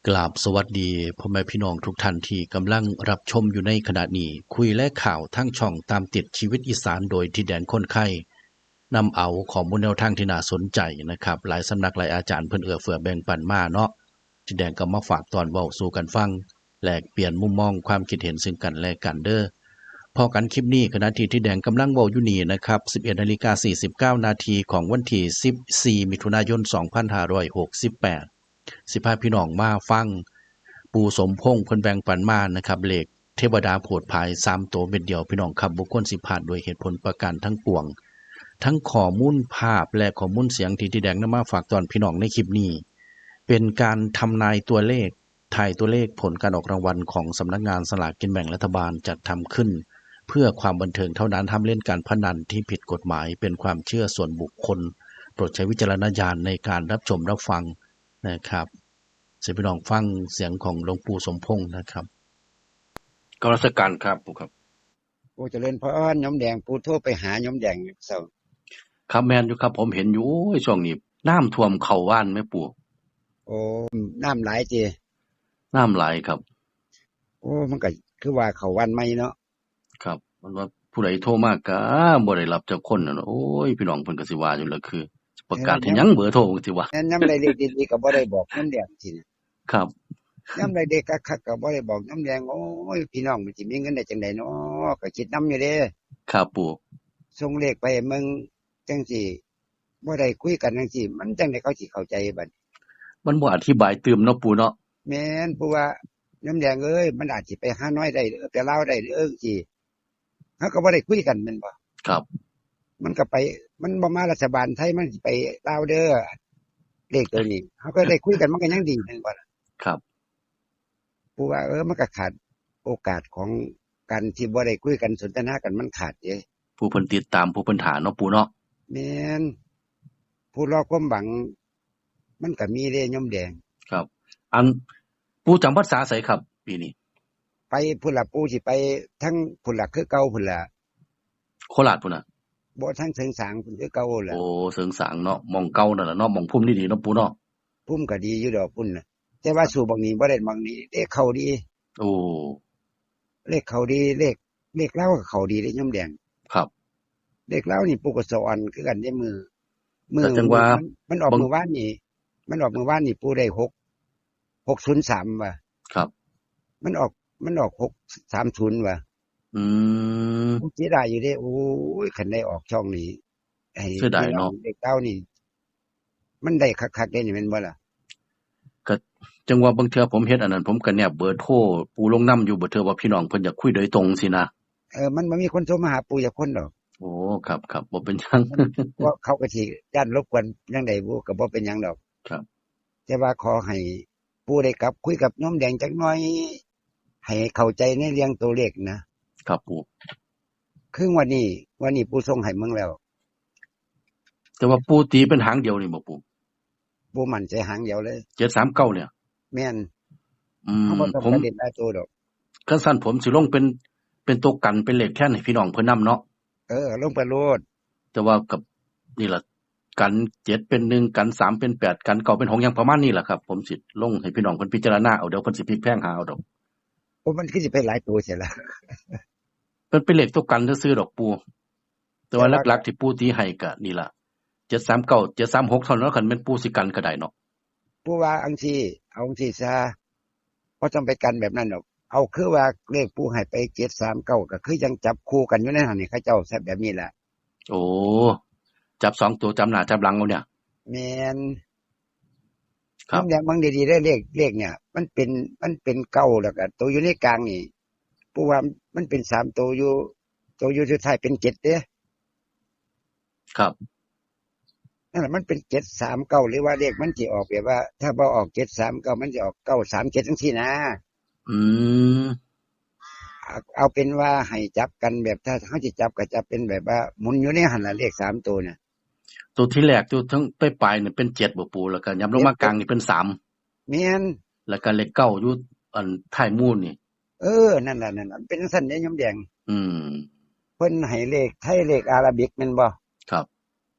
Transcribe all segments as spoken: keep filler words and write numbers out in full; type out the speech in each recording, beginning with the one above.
กราบสวัสดีพ่อแม่พี่น้องทุกท่านที่กำลังรับชมอยู่ในขณะนี้ คุยและข่าวทางช่องตามติดชีวิตอีสานโดยทิดแดงคนไข่ นำเอาข้อมูลแนวทางที่น่าสนใจนะครับ หลายสำนักหลายอาจารย์เพิ่นเอื้อเฟื้อแบ่งปันมาเนาะ ทิดแดงก็มาฝากตอนเว้าสู่กันฟัง แลกเปลี่ยนมุมมองความคิดเห็นซึ่งกันและกันเด้อ พ้อกันคลิปนี้ขณะที่ทิดแดงกำลังเว้าอยู่นี่นะครับ สิบเอ็ดนาฬิกาสี่สิบเก้านาทีของวันที่สิบสี่มิถุนายนสองพันห้าร้อยหกสิบแปด สิพาพี่น้องมาฟัง ปู่สมพงษ์เพิ่นแบ่งปันมานะครับ เลขเทวดาโผดผายสามตัวเม็ดเดียว พี่น้องครับ บ่ควรสิพลาดด้วยเหตุผลประการทั้งปวง ทั้งข้อมูลภาพและข้อมูลเสียงที่ทิดแดงนำมาฝากตอนพี่น้องในคลิปนี้ เป็นการทำนายตัวเลข ทายตัวเลขผลการออกรางวัลของสำนักงานสลากกินแบ่งรัฐบาลจัดทำขึ้น เพื่อความบันเทิงเท่านั้น ห้ามเล่นการพนันที่ผิดกฎหมาย เป็นความเชื่อส่วนบุคคล โปรดใช้วิจารณญาณในการรับชมรับฟังนะครับ สิพี่น้องฟังเสียงของหลวงปู่สมพงษ์นะครับ กราบนมัสการครับปู่ครับ ปู่เจริญพร โยมแดง ปู่โทรไปหาโยมแดงเช้า ครับ แม่นอยู่ครับ ผมเห็นอยู่ โอ้ย ช่วงนี้น้ำท่วมเข้าบ้านแม่ปู่ โอ้ น้ำหลายติ น้ำหลายครับ โอ้ มันก็คือว่าเข้าบ้านใหม่เนาะ ครับ มันว่าผู้ใดโทรมาก็บ่ได้รับจักคนน่ะเนาะ โอ้ย พี่น้องเพิ่นก็สิว่าอยู่ล่ะ คือสิประกาศ เออ เฮ็ดหยังเบอร์โทรเพิ่นสิว่า แม่น ยามใดเลขดีๆก็บ่ได้บอกโยมแดงสิ ครับ ยามใดเลขคักๆก็บ่ได้บอกโยมแดง โอ้ย พี่น้องมันสิมีเงินได้จั่งใดเนาะ ก็คิดนำอยู่เด้ ครับปู่ ส่งเลขไปให้เบิ่งจั่งซี้ บ่ได้คุยกันจั่งซี้ มันจั่งใดเขาสิเข้าใจบัดนี้ มันบ่อธิบายตื่มเนาะปู่เนาะ แม่น ปู่ว่า โยมแดงเอ้ย มันอาจสิไปฮานอยได้เด้อ ไปลาวได้เด้อจั่งซี้ เฮาก็บ่ได้คุยกันแม่นบ่ ครับ มันก็ไป มันบ่มารัฐบาลไทย มันสิไปลาวเด้อ เลขตัวนี้ เฮาก็ได้คุยกัน มันก็ยังดีแม่นบ่ล่ะ ครับ ปู่ว่า เออ มันก็ขาดโอกาสของการที่บ่ได้คุยกันสนทนากัน มันขาดเด้ ผู้เพิ่นติดตาม ผู้เพิ่นถ่าเนาะปู่เนาะ แม่น ผู้รอความหวัง มันก็มีเด้โยมแดง ครับ อัน ปู่จำพรรษาไสครับ ปีนี้ ไปพุ้นล่ะ ปู่สิไปทางพุ้นล่ะ คือเก่าพุ้นล่ะ โคราชพุ้นน่ะ บ่ ทางเสริงสางพุ้นคือเก่าล่ะ โอ้ เสริงสางเนาะ หม่องเก่านั่นล่ะเนาะ หม่องภูมิดีๆเนาะปู่เนาะ ภูมิก็ดีอยู่ดอกพุ้นน่ะ แต่ว่าสู้บักนี้บ่ได้ บักนี้เลขเข้าดี โอ้ เลขเข้าดี เลข เลขลาวก็เข้าดีเด้โยมแดง ครับ เลขลาวนี่ปู่ก็สะออนคือกันเด้ มื้อ มื้อ ก็จั่งว่า มัน มันออก บาง มื้อวานนี่ มันออกมื้อวานนี่ปู่ได้หก หกศูนย์สามว่ะ ครับ มันออก มันออกหกสามศูนย์ว่ะ อืม โอ้ เสียดายอยู่เด้ โอ้ย คันได้ออกช่องนี้ ให้ เสียดายเนาะ พี่น้องเลขลาวนี่ มันได้คักๆเด้นี่แม่นบ่ล่ะ ก็จั่งว่าบางเทื่อผมเฮ็ดอันนั้น ผมก็แนบเบอร์โทรปู่ลงนำอยู่ บางเทื่อว่าพี่น้องเพิ่นอยากคุยโดยตรงสินะ เออ มันบ่มีคนโทรมาหาปู่จักคนดอก โอ้ ครับ ครับ บ่เป็นหยัง มัน เพราะเขาก็สิย้านรบกวนจั่งใดบุ ก็บ่เป็นหยังดอก ครับ แต่ว่าขอให้ปู่ได้กลับคุยกับโยมแดงจักหน่อย ให้เข้าใจในเรื่องตัวเลขนะ ครับปู่ คืองวดนี้ งวดนี้ปู่ส่งให้เบิ่งแล้ว แต่ว่าปู่ตีเป็นหางเดียวนี่บ่ปู่ ปู่มั่นใจหางเดียวเลย เจ็ดสามเก้าเนี่ย แม่น อืม เฮาบ่ต้อง ผม ไปเล่นหลายตัวดอก คันซั่นผมสิลงเป็น เป็นตัวกัน เป็นเลขแทนให้พี่น้องเพิ่นนำเนาะ เออ ลงไปโลด แต่ว่ากับ นี่ล่ะ กันเจ็ดเป็นหนึ่ง กันสามเป็นแปด กันเก้าเป็นหก หยังประมาณนี้ล่ะครับ ผมสิลงให้พี่น้องเพิ่นพิจารณาเอา เดี๋ยวเพิ่นสิพลิกแพลงหาเอาดอก โอ้ มันคือสิไปหลายตัวเสียล่ะ มันเป็นเลขตัวกันซื่อๆดอกปู่ แต่ว่า แต่ว่า หลักๆที่ปู่ตีให้ก็นี่ล่ะ เจ็ดสามเก้า เจ็ดสามหก เท่านั้น คันแม่นปู่สิกันก็ได้เนาะ ปู่ว่าจั่งซี้ เอาจั่งซี้ซะ บ่ต้องไปกันแบบนั้นดอก เอาคือว่าเลขปู่ให้ไป เจ็ดสามเก้า ก็คือยังจับคู่กันอยู่ในหั่นนี่ เขาเจ้าซะแบบนี้ล่ะ โอ้ จับสองตัว จับหน้าจับหลังเอาเนี่ย แม่น ครับ นำแดงเบิ่งดีๆเด้อ เลข เลขเนี่ย มันเป็น มันเป็นเก้า แล้วก็ตัวอยู่ในกลางนี่ ปู่ว่ามันเป็นสามตัวอยู่ ตัวอยู่สุดท้ายเป็นเจ็ดเด้ ครับ นั่นแหละ มันเป็นเจ็ดสามเก้า หรือว่าเลขมันสิออกแบบว่า ถ้าบ่ออกเจ็ดสามเก้า มันสิออกเก้าสามเจ็ดจั่งซี้นะ อืม เอา เอาเป็นว่าให้จับกันแบบ ถ้าเฮาสิจับก็จับเป็นแบบว่าหมุนอยู่ในหั่นล่ะ เลขสามตัวน่ะ ตัวที่แรกอยู่ทั้งปลายๆนี่เป็นเจ็ดบ่ปู่ แล้วก็ย้ำลงมากลางนี่เป็นสาม แม่น แล้วก็เลขเก้าอยู่อันท้ายหมู่นี่ เออ นั่นล่ะ นั่นล่ะ เป็นจั่งซั้นเด้โยมแดง อืม เพิ่นให้เลขไทยเลขอาราบิกแม่นบ่ ครับ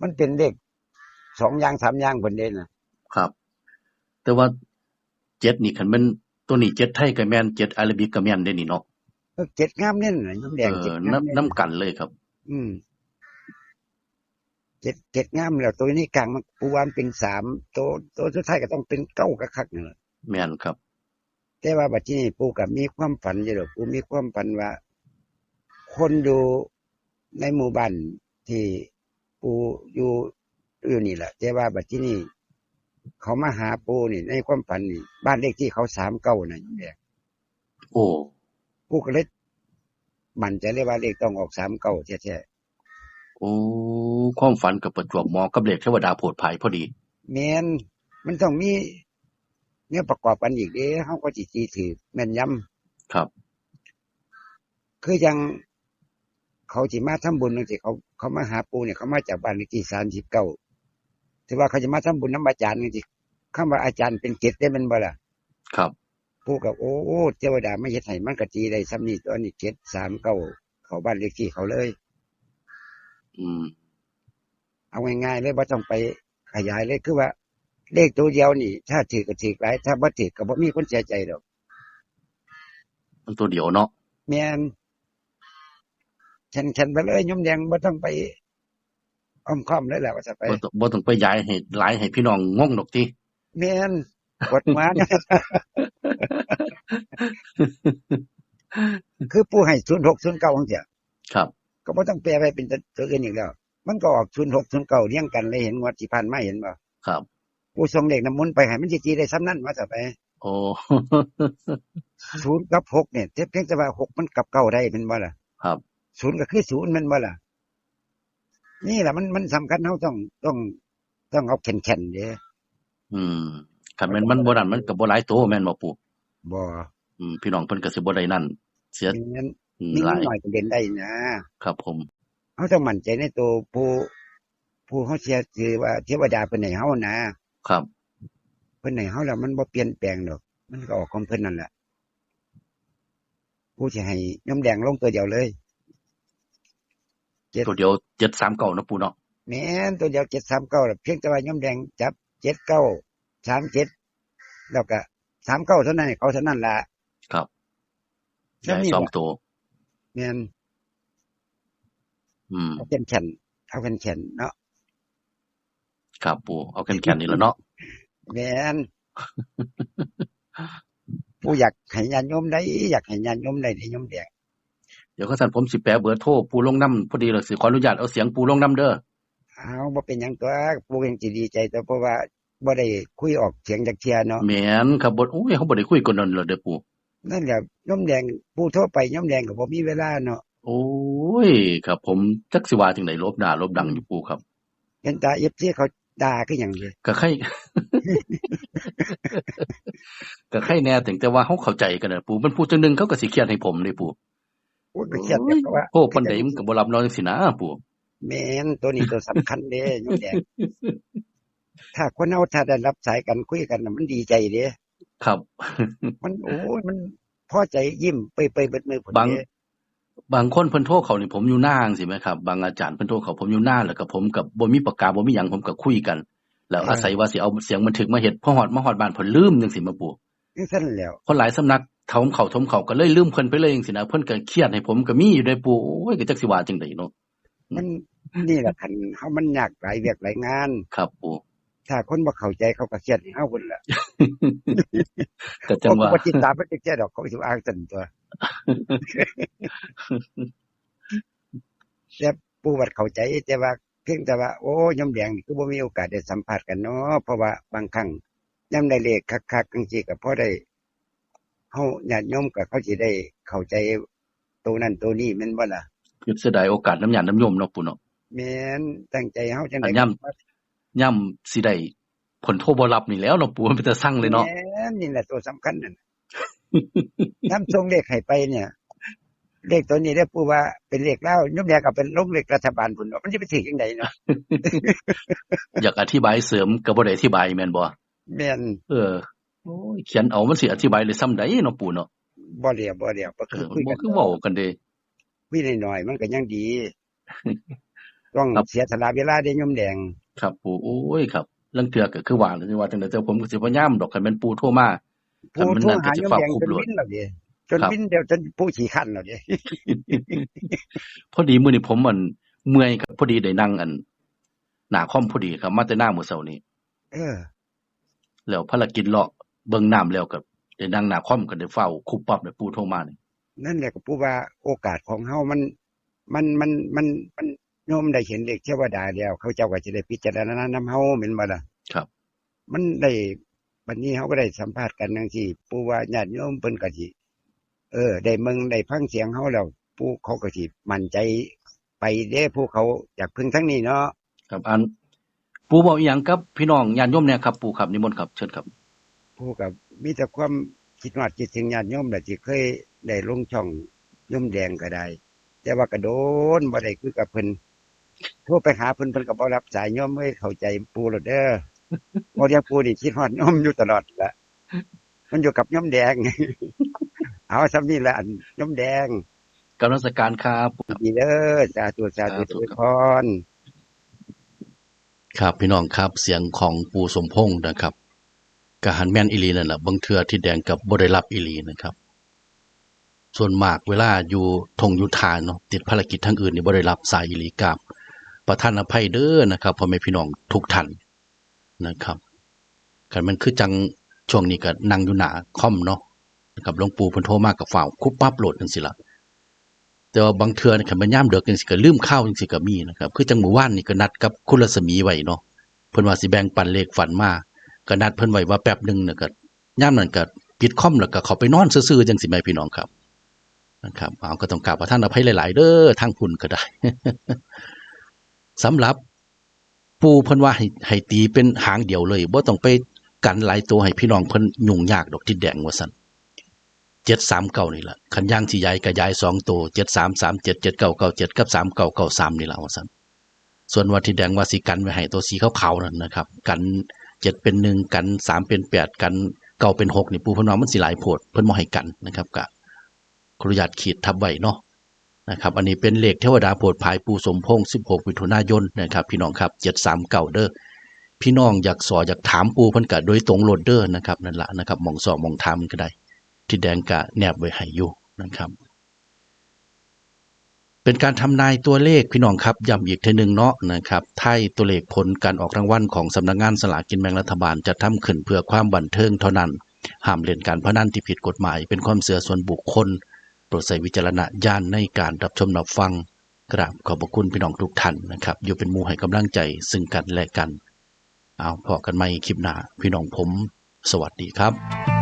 มันเป็นเลขสองอย่างสามอย่างเพิ่นเด้น่ะ ครับ แต่ว่า เจ็ดนี่คันแม่น ตัวนี้เจ็ดไทยก็แม่น เจ็ดอาราบิกก็แม่นเด้นี่เนาะ เออ เจ็ดงามเน้นน่ะ น้ำแดง เออ เจ็ดงามเน้น นำ นำกันเลยครับ อืม เจ็ด เจ็ดงามแล้ว ตัวนี้กลางมัน ปู่ว่ามันเป็นสาม ตัว ตัวสุดท้ายก็ต้องเป็นเก้าคักๆนั่นแหละ แม่นครับ แต่ว่าบัดนี้ปู่ก็มีความฝันอยู่ดอก ปู่มีความฝันว่า คนอยู่ในหมู่บ้านที่ปู่อยู่ อยู่นี่แหละ แต่ว่าบัดนี้เขามาหาปู่นี่ ในความฝันนี่ บ้านเลขที่เขาสามเก้าน่ะ โอ้ ปู่ก็เลยมั่นใจเลยว่าเลขต้องออกสามเก้าแท้ๆ โอ้ ความฝันก็ประจวบเหมาะกับเลขเทวดาโผดไผพอดี แม่น มันต้องมีแนวประกอบกันอีกเด้ เฮาก็สิตีถืกแม่นยำ ครับ คือจั่งเขาสิมาทำบุญจั่งซี้ เขา เขามาหาปู่นี่ เขามาจากบ้านเลขที่สามสิบเก้า ถือว่าเขาสิมาทำบุญนำอาจารย์จั่งซี้ คำว่าอาจารย์เป็นเจ็ดได้แม่นบ่ล่ะ ครับ ปู่ก็ โอ้ เทวดามาเฮ็ดให้ มันก็ตีได้ส่ำนี้ ตัวนี้ เจ็ดสามเก้า เข้าบ้านเลขที่เขาเลย อืม เอาง่ายๆเลย บ่ต้องไปขยายเลย คือว่าเลขตัวเดียวนี่ ถ้าถืกก็ถืกหลาย ถ้าบ่ถืกก็บ่มีคนเสียใจดอก มันตัวเดียวเนาะ แม่น แข็งๆไปเลย โยมแดง บ่ต้องไปอ้อมค้อมเลยแหละ ว่าจะไป บ่ต้อง บ่ต้องไปย้ายให้หลายให้พี่น้องงงดอกติ แม่น กดมา คือปู่ให้ศูนย์หก ศูนย์เก้าจั่งซี้ ครับ ก็บ่ต้องแปลไปเป็นตัวอื่นอีกแล้ว มันก็ออกศูนย์หก ศูนย์เก้าเรียงกันเลย เห็นงวดที่ผ่านมาเห็นบ่ ครับ ปู่ส่งเลขน้ำมนต์ไปให้ มันสิตีได้ส่ำนั้น ว่าจะไป โอ้ ศูนย์กับหกเนี่ย เพียงแต่ว่าหกมันกับเก้าได้แม่นบ่ล่ะ ครับ ศูนย์ก็คือศูนย์แม่นบ่ล่ะ นี่ล่ะมัน มันสำคัญ เฮาต้อง ต้อง ต้องเอาแข็งๆเด้ อืม คันแม่นมันบ่นั่นมันก็บ่หลายโตแม่นบ่ปู่ บ่ อืม พี่น้องเพิ่นก็สิบ่ได้นั่น เสีย แม่น อืม มี หลา เงิน ย หน่อยก็เล่นได้นะ ครับผม เฮาต้องมั่นใจในตัวผู้ ผู้เฮาเชื่อถือว่าเทวดาเพิ่นให้เฮานะ ครับ เพิ่นให้เฮาแล้วมันบ่เปลี่ยนแปลงดอก มันก็ออกของเพิ่นนั่นแหละ ปู่สิให้โยมแดงลงตัวเดียวเลย เจ็ด ตัวเดียว เจ็ดสามเก้า นะปู่เนาะ แม่น ตัวเดียว เจ็ดสามเก้า ล่ะ เพียงแต่ว่าโยมแดงจับ เจ็ดเก้า สามเจ็ด แล้วก็สามเก้า เท่านั้น ให้เขาเท่านั้นล่ะ ครับ แล้วนี่ ย้ายสอง ล่ะ ตัว แม่น อืม เอาแข็งๆ เอาแข็งๆเนาะ ครับปู่ เอาแข็งๆนี่แหละเนาะ แม่น ปู่อยากให้ญาติโยมได้ อยากให้ญาติโยมได้ ได้โยมแดง เดี๋ยวข้าสั่นผมสิแปะเบอร์โทรปู่ลงนำ พอดีเลยสิขออนุญาตเอาเสียงปู่ลงนำเด้อ เอา บ่เป็นหยังตัว ปู่ยังสิดีใจตัว เพราะว่าบ่ได้คุยออกเสียงจักเทื่อเนาะ แม่นครับ บ่ โอ้ย เฮาบ่ได้คุยกันนั่นเหรอเด้อปู่ นั่นแหละ โยมแดง ปู่โทรไป โยมแดงก็บ่มีเวลาเนาะ โอ้ย ครับ ผมจักสิว่าจั่งใด หลบหน้าหลบดังอยู่ปู่ครับ เห็นแต่ เอฟซี เขาด่าคือหยังเลย ก็ใคร ก็ใครแน่ ถึงแต่ว่าเฮาเข้าใจกันน่ะปู่ มันพูดจั่งหนึ่งเขาก็สิเครียดให้ผมเลยปู่ โอ้ย ก็เครียดแบบว่า โอ้ย โอ้ ปานใดมันก็บ่รับนอนจั่งซี้นะปู่ แม่น ตัวนี้ตัวสำคัญเด้ โยมแดง ถ้าคนเฮาถ้าได้รับสายกันคุยกันน่ะ มันดีใจเด้ ครับ มัน โอ้ย มันพอใจยิ้มเปื่อยๆเบิดมือพุ้น บาง เด้ บางคนเพิ่นโทรเข้านี่ผมอยู่นาจั่งซี้แหมครับ บางอาจารย์เพิ่นโทรเข้าผมอยู่นา แล้วก็ผมก็บ่มีปากกาบ่มีหยัง ผมก็คุยกัน แล้ว เออ อาศัยว่าสิเอาเสียงบันทึกมาเฮ็ด พอฮอด มาฮอดบ้านเพิ่นลืมจั่งซี้แหมปู่ จั่งซั่นแหล้ว คนหลายสำนักถมเข้าถมเข้าก็เลยลืมเพิ่นไปเลยจั่งซี้นะ เพิ่นก็เครียดให้ผมก็มีอยู่เด้ปู่ โอ้ย ก็จักสิว่าจั่งใดเนาะ มัน นี่แหละ คันเฮามันยากหลายเวียกหลายงาน ครับปู่ ถ้าคนบ่เข้าใจเขาก็เครียดให้เฮาพุ้นล่ะ ก็จั่งว่า เขาก็บ่ติดตามมันจักเทื่อดอก เขาสิว่าจั่งซั่นตัว แต่ปู่บัดเข้าใจ แต่ว่าเพียงแต่ว่า โอ้ โยมแดงนี่คือบ่มีโอกาสได้สัมภาษณ์กันเนาะ เพราะว่าบางครั้งยามได้เลขคักๆจั่งซี้ก็พอได้ เฮาญาติโยมก็เขาสิได้เข้าใจโตนั้นโตนี้แม่นบ่ล่ะ คือเสียดายโอกาสนำญาตินำโยมเนาะปู่เนาะ แม่น ตั้งใจเฮาจั่งใด อันยาม ก็ ยามสิได้ เพิ่นโทรบ่รับนี่แหล้วเนาะปู่ มันเป็นตาซังเลยเนาะ แม่น นี่แหละตัวสำคัญนั่น นำส่งเลขให้ไปเนี่ย เลขตัวนี้เด้อปู่ว่าเป็นเลขลาว โยมแดงก็เป็นลงเลขรัฐบาลพุ้นเนาะ มันสิไปถืกจั่งใดเนาะ อยากอธิบายเสริมก็บ่ได้อธิบายแม่นบ่ แม่น เออ โอ้ย เขียนเอามันสิอธิบายได้ส่ำใดเนาะปู่เนาะ บ่แล้ว บ่แล้ว บ่คือ เออ คุยกัน บ่คือเว้ากันเด้ คุยน้อยๆมันก็ยังดี ต้อง ครับ เสียสละเวลาเด้โยมแดง ครับปู่ โอ้ย ครับ ลางเทื่อก็คือว่า ว่าจั่งใด แต่ผมก็สิพยายามดอก คันแม่นปู่โทรมา ผู้ คันมัน โทร นั่น หา ก็สิ โยม ฟ้าว แดง คุบ จน โลด วินแล้วเด้ จน ครับ วินแล้ว จนผู้ขี้คันแล้วเด้ พอดีมื้อนี้ผมอันเมื่อยครับ พอดีได้นั่งอัน หน้าคอมพอดีครับ มาแต่หน้ามื้อเช้านี้ เออ แล้วภารกิจเลาะเบิ่งน้ำแล้วก็ได้นั่งหน้าคอมก็ได้ฟ้าวคุบปับเลย ปู่โทรมานี่ นั่นแหละก็ปู่ว่าโอกาสของเฮามัน มัน มัน มัน มัน โยมได้เห็นเลขเทวดาแล้ว เขาเจ้าก็จะได้พิจารณานำเฮา แม่นบ่ล่ะ ครับ มันได้ บัดนี้เฮาก็ได้สัมภาษณ์กันจั่งซี้ ปู่ว่าญาติโยมเพิ่นก็สิ เออ ได้เบิ่งได้ฟังเสียงเฮาแล้ว ปู่เขาก็สิมั่นใจไปเด้ ผู้เขาอยากพึ่งทางนี้เนาะ ครับ อัน ปู่เว้าอีหยังกับพี่น้องญาติโยมแหน่ครับ ปู่ครับ นิมนต์ครับ เชิญครับ ปู่ก็มีแต่ความคิดฮอดคิดถึงญาติโยมแหละ ที่เคยได้ลงช่องโยมแดงก็ได้ แต่ว่าก็โดนบ่ได้คือกับเพิ่น โทรไปหาเพิ่น เพิ่นก็บ่รับสาย โยมเอ้ย เข้าใจปู่โลดเด้อ บ่เรียกปู่นี่คิดฮอดโยมอยู่ตลอดละ มันอยู่กับโยมแดง เอาส่ำนี้ละ อันโยมแดง กราบนมัสการครับ ดีเด้อ สาธุ สาธุ สาธุ อวยพร ครับ พี่น้องครับ เสียงของปู่สมพงษ์นะครับ ก็หันแม่นอีหลีนั่นแหละ บางเทื่อทิดแดงกับบ่ได้รับอีหลีนะครับ ส่วนมากเวลาอยู่ท่งอยู่ทาเนาะ ติดภารกิจทางอื่นนี่บ่ได้รับสายอีหลี กราบประทานอภัยเด้อนะครับ พ่อแม่พี่น้องทุกท่านนะครับ คันแม่นคือจังช่วงนี้ก็นั่งอยู่หน้าคอมเนาะนะครับ หลวงปู่เพิ่นโทรมาก็ฟ้าวคุบปับโลดจั่งซี้ล่ะ แต่ว่าบางเทื่อนี่คันแม่นยามดึกจั่งซี้ก็ลืมข่าวจั่งซี้ก็มีนะครับ คือจังมื้อวานนี่ก็นัดกับคุณรัศมีไว้เนาะ เพิ่นว่าสิแบ่งปันเลขฝันมา ก็นัดเพิ่นไว้ว่าแป๊บหนึ่งน่ะ ก็ยามนั้นก็ปิดคอมแล้วก็เข้าไปนอนซื่อๆจั่งซี้แหมพี่น้องครับ นะครับ เอา ก็ต้องกราบประทานอภัยหลายๆเด้อ ทางพุ้นก็ได้ สำหรับปู่เพิ่นว่าให้ ให้ตีเป็นหางเดียวเลย บ่ต้องไปกันหลายตัวให้พี่น้องเพิ่นยุ่งยากดอก ทิดแดงว่าซั่น เจ็ดสามเก้านี่ล่ะ คันอย่างสิย้ายก็ย้ายสองตัว เจ็ดสามสามเจ็ด เจ็ดเก้าเก้าเจ็ด กับ สามเก้าเก้าสาม นี่ล่ะว่าซั่น ส่วนว่าทิดแดงว่าสิกันไว้ให้ตัวสีขาวๆนั่นนะครับ กันเจ็ดเป็นหนึ่ง กันสามเป็นแปด กันเก้าเป็นหก นี่ ปู่เพิ่นว่ามันสิหลายโพด เพิ่นบ่ให้กันนะครับ ก็ขออนุญาตขีดทับไว้เนาะนะครับ อันนี้เป็นเลขเทวดาโปรดภัยปู่สมพงษ์ สิบหกมิถุนายนนะครับ พี่น้องครับ เจ็ดสามเก้าเด้อ พี่น้องอยากสออยากถามปู่เพิ่นก็โดยตรงโลดเด้อนะครับ นั่นล่ะนะครับ หม่องสอหม่องถามก็ได้ ทิดแดงก็แนบไว้ให้อยู่นะครับ เป็นการทำนายตัวเลขพี่น้องครับ ย้ำอีกเทื่อหนึ่งเนาะนะครับ ทายตัวเลขผลการออกรางวัลของสำนักงานสลากกินแบ่งรัฐบาล จัดทำขึ้นเพื่อความบันเทิงเท่านั้น ห้ามเล่นการพนันที่ผิดกฎหมาย เป็นความเชื่อส่วนบุคคล โปรดใช้วิจารณญาณในการรับชมรับฟัง กราบขอบพระคุณพี่น้องทุกท่านนะครับ อยู่เป็นหมู่ให้กำลังใจซึ่งกันและกัน เอา พ้อกันใหม่คลิปหน้า พี่น้องผม สวัสดีครับ